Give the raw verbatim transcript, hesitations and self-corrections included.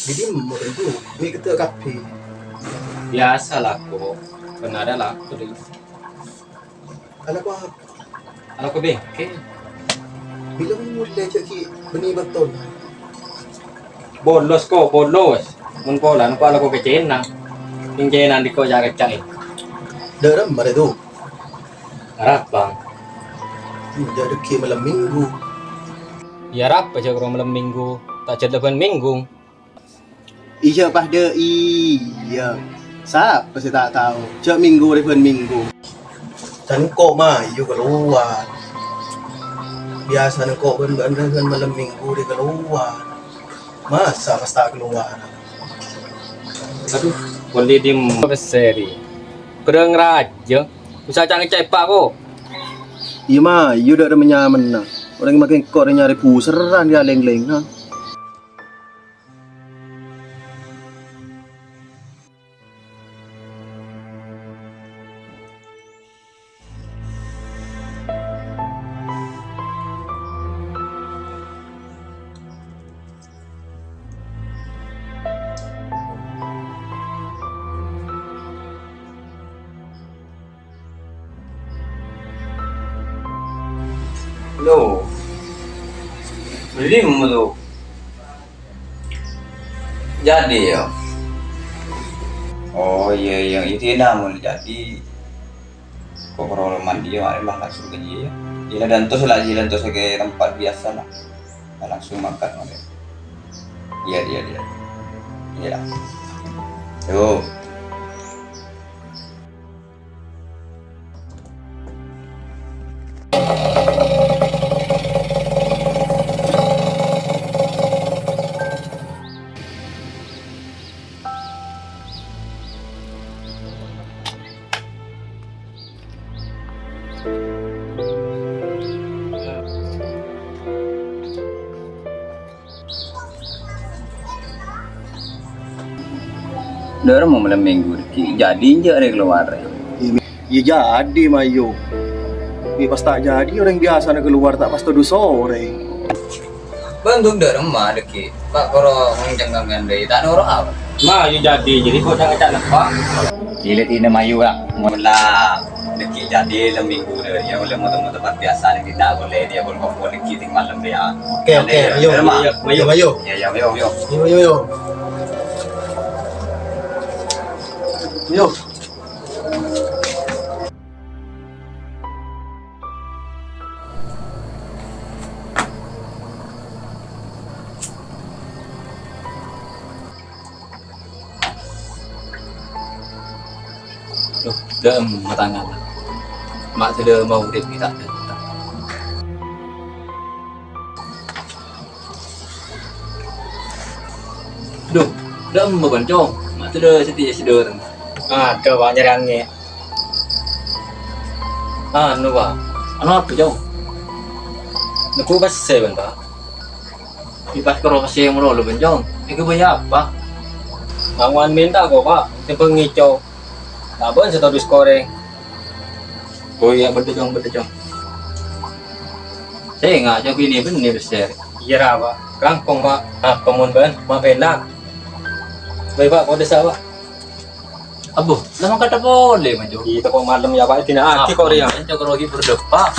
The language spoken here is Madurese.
Dhâddhi, mon ghâllu, mè' ghedhâ' kabbhi. Biyasa lako. Bân arèya lako, Dhi. Alako apa? Alako bengkel. Bilâ mon molè jhâ' ghi' bânnè bâktona. Bolos, ko, bolos. Mon polana, ko alako ka Cèna. Ning Cèna andi' ko ca'-kaca'è. Dâ' remma rè, Du? Arapa? Enjâ' dhâggi' malem Minggu. Iyâ, arapa jhâ' karo malem Minggu? Ta' jhât lèbân Minggu. Iyâ, padâ iyâ. Sapa sè ta' tao, jhâ' Minggu rè bân Minggu. Can engko' mayu kalowar. Biyasana engko' bân bâ'na rè bân malem Minggu rè kalowar. Masa pas ta' kalowar? Adu, polè dimma pèssè rè. Bârâng rajâ. Usa ca'-ngeca'è, Pa', ko. Iyâ, mayu dâ' remma nyamana. Orèng makè engko' rè nyarè buserran rè alèng-lèngan. Lo, bâdâ dimma, lo? Jadi, ya. Oh, iyâ, iyâ, itu ya, namun jadi. Ko' parlo mandi, ya, mari lah langsung ka jiyâ, ya. Jiyâ la dântos la, jiyâ la dântos ka tempat biyasa la. Nah, langsung mangkat, mari. Iyâ, iyâ, iyâ. Iyâ. Yo. Dâ' remma malem Minggu dhâggi', jadi enjâ' rè kalowarra. Iyâ, jadi, mayu. Mè' pas ta' jadi, orèng biyasana kalowar ta' pas todus orèng. Bân dâ' remma dhâggi', Pa', koro ngoncèng-ngoncèng dâri, ta' noro' apa? Mayu jadi, jadi ko' ca'-kaca'na, Pa'. Gila, dina mayu, Pa'. Mula dhâggi' jadi lem Minggu dâri, ya, oleh moto-moto tempat biyasa neng dinna' boleh, dia pun kok boleh kiting malam dia. Oke, oke, ayo, ayo, ayo, ayo. Iya, iya, ayo, ayo. Ayo, ayo, ayo. Ayo. Loh, dâ' emma tangalla. Ma' sè dâ' magrib ghi' ta' dâteng. Dhu, dâ' emma bân, Cong? Ma' sè dâ' satèya sè dâteng. Adâ, Pa', nyarè angè'. Anu, Pa'. Anu apa, Cong? Negghu' pèssè bân, Pa'. Mè' pas karo pèssè malolo bân, Cong. Èghâbây apa? Ngawon mènta ko, Pa'. Tèmbhâng ngèco. Ta' bân sè todus korèng. Oh iyâ, bâdâ, Cong, bâdâ, Cong. Sènga', Cong, binè bânnè pèssè. Iyâ, ra, Pa'. Langkong, Pa'. Apa mon bân? Ma' pèlak. Bâi, Pa', kodessa, Pa'. Abbhu, la mangkadhâ polè, Manjo. Iyâ, tako' malem, yâ, Pa'. Dina'aghi kok rèya. Cong, rogi berdeppa.